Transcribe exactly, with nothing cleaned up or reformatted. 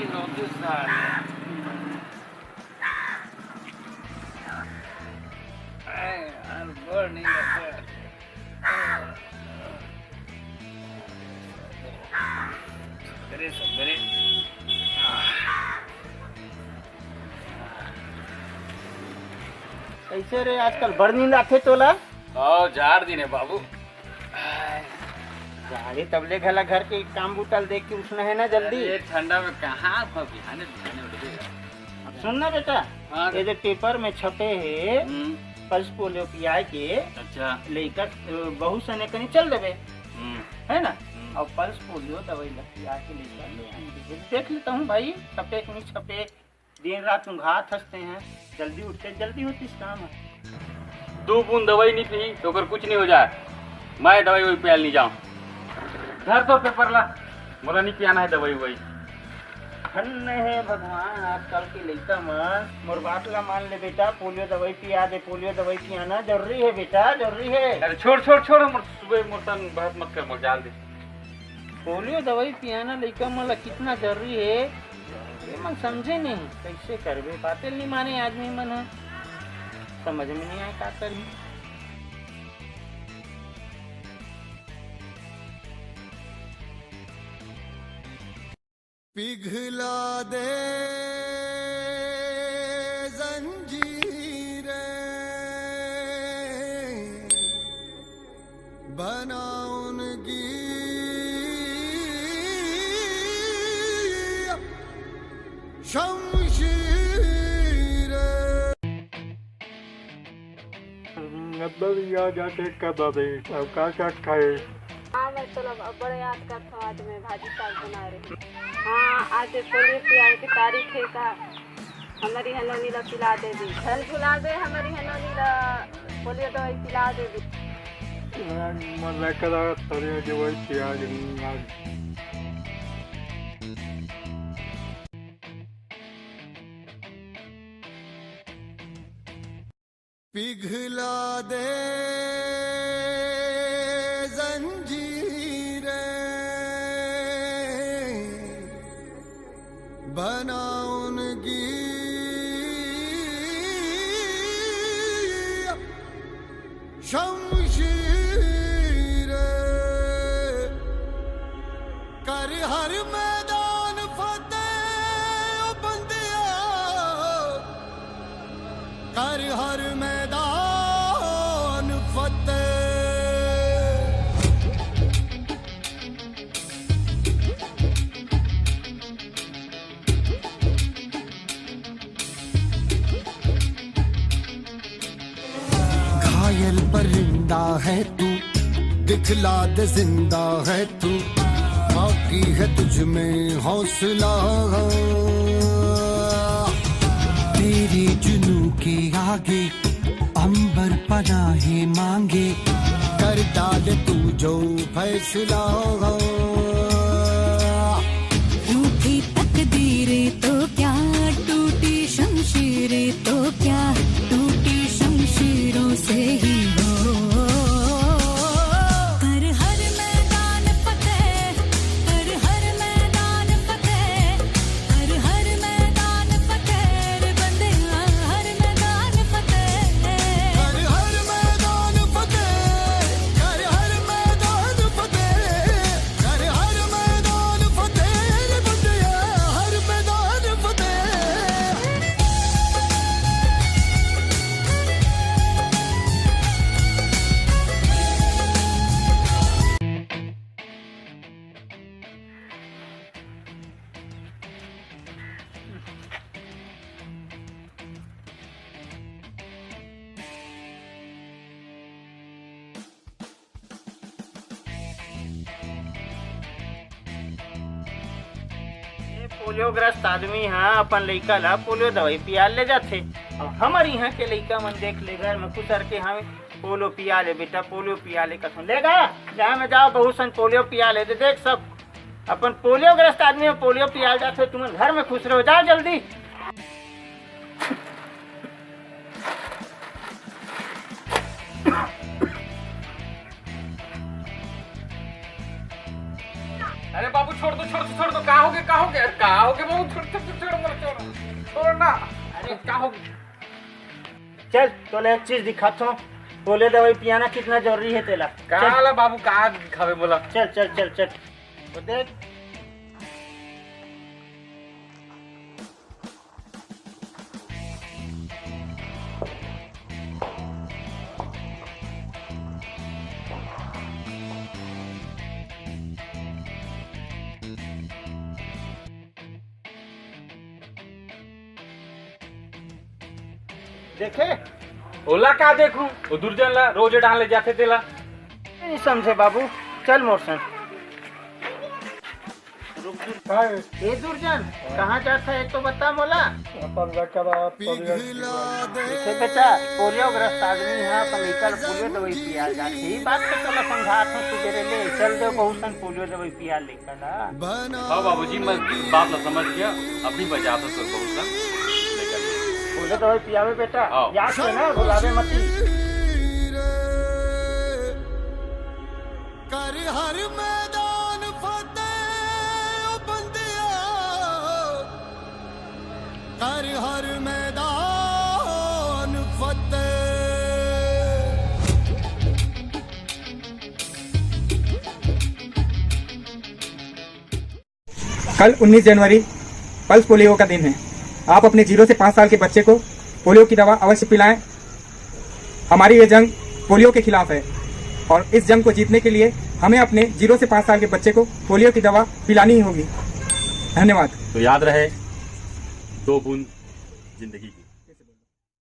रोटी साले। अरे यार, गोड़ नहीं लगता। सबेरे, सबेरे। कैसे रे, आजकल बड़ नींद आथे तोला? ओ, झाड़ दिन है बाबू। गाड़ी तबले घला घर के काम बूता ल देख के उठना है ना जल्दी। अरे, ठंडा में कहाँ हो, बिहाने बिहाने उठ गए। अब सुन ना बेटा, हाँ। ये जो पेपर में छपे है, हम्म। पल्स पोलियो पियाए के अच्छा। लइका, अ, बहुत सने कनी चल देबे, हम्म। है ना? हम्म। और पल्स पोलियो दवाई ला पिया के लइका ले आएंगे। देख लेता हूँ भाई, छपे कि नहीं छपे। दिन रात उंघात हंसते हैं, जल्दी उठते, जल्दी होती इस काम है। दो बूंद दवाई नहीं पी तो ओकर कुछ नहीं हो जाए। मैं दवाई वही पियाल नहीं जाऊँ। धर तो पेपर ला, मोला नहीं पियाना है दवाई वही। धन्य है भगवान, आजकल के लइका मन। मोर बात ला मान ले बेटा, पोलियो दवाई पिया दे, पोलियो दवाई पियाना जरूरी है बेटा, जरूरी है। अरे छोड़, छोड़, छोड़, मोर सुबह मोर तन बात मत कर, मोर जाल दे। पोलियो दवाई पियाना लइका मन ला कितना जरूरी है, ये मन समझे नहीं। कैसे करबे, बातें नहीं माने आदमी मन ह, समझ में नहीं आए का करही। पिघला दे जंजीरें, बना उनकी शमशीरें। अब्बल याद आते कब आवे, अब का का खाए? हाँ, मैं तो अब बड़े याद करता हूँ। आज मैं भाजी साग बना रही हूँ। हाँ, आज पोलियो पियाए की तारीख है का? हमर इहाँ नोनी ला पिला देबे। झन भुला दे, हमर इहाँ नोनी ला पोलियो दवाई पिला देबे। मन ला करा तरे जो वही पिया देबे आज। पिघला दे जंजीरें, बना उनकी शमशीरें। कर हर मैदान फतेह, ओ बंदिया, कर हर मैदान फतेह। घायल परिंदा है तू, दिखला दे जिंदा है तू, बाकी है तुझ में हौसला। तेरे जुनू के आगे अंबर पनाहे मांगे, कर डाल तू जो फैसला। रूठी तकदीरें तो क्या, टूटी शमशीरें तो क्या, टूटी शमशीरों से ही हो। कर हर मैदान फतेह, कर हर मैदान फतेह, कर हर मैदान फतेह रे बंदिया, हर मैदान फतेह। कर हर मैदान फतेह, कर हर मैदान फतेह, कर हर मैदान फतेह रे बंदिया, हर मैदान फतेह। ये पोलियोग्रस्त आदमी ह अपन लइका ला पोलियो दवाई पिया ले जाथे। अब हमर इहाँ के लइका मन देख ले, घर में कुसर के हवे, पोलियो पिया ले बेटा, पोलियो पिया ले, कसम लेगा। जहाँ में जाओ, बहुत सन पोलियो पिया ले दे। देख, सब अपन पोलियोग्रस्त आदमी ह, पोलियो पिया ले जाथे। तुमन घर में खुश रहो, जाओ जल्दी। अरे बाबू, छोड़ दो, छोड़ दो, छोड़ दो। का होगे, का होगे? अरे का होगे बाबू? छोड़, छोड़, छोड़, छोड़, मोला छोड़। छोड़ ना। अरे का होगे? चल, तोला एक चीज दिखात हूँ। पोलियो दवाई पियाना कितना जरूरी है तेला। का चल। ला बाबू, का दिखावे मोला? चल, चल, चल, चल। वो देख। देखे? ओला का देखूं? ओ दुर्जन ला रोज डाल ले जाथे तेला। नहीं समझे बाबू, चल मोर संग। रुक, रुक। काय? ए दुर्जन, कहाँ जात है, एक तो बता मोला। अपन लकड़ा, पिघला दे। देखे बेटा, पोलियोग्रस्त आदमी है, अपन लइका ल पोलियो दवाई पिया जात है। ये बात तो चला समझात हूँ सुबेरे ले, चल दे बहू संग पोलियो दवाई पिया ले। हाँ बाबूजी, मैं बात ला समझ गया, अभी मैं जाता हूँ बहू संग लेकर। बोले तो भाई पियावे बेटा, हाँ। याद से ना भुलावे मती। कर हर मैदान फतेह, ओ बंदिया, कर हर मैदान फतेह। कल उन्नीस जनवरी पल्स पोलियो का दिन है। आप अपने ज़ीरो से पाँच साल के बच्चे को पोलियो की दवा अवश्य पिलाएं। हमारी ये जंग पोलियो के खिलाफ है और इस जंग को जीतने के लिए हमें अपने ज़ीरो से पाँच साल के बच्चे को पोलियो की दवा पिलानी ही होगी। धन्यवाद। तो याद रहे, दो बूंद जिंदगी की।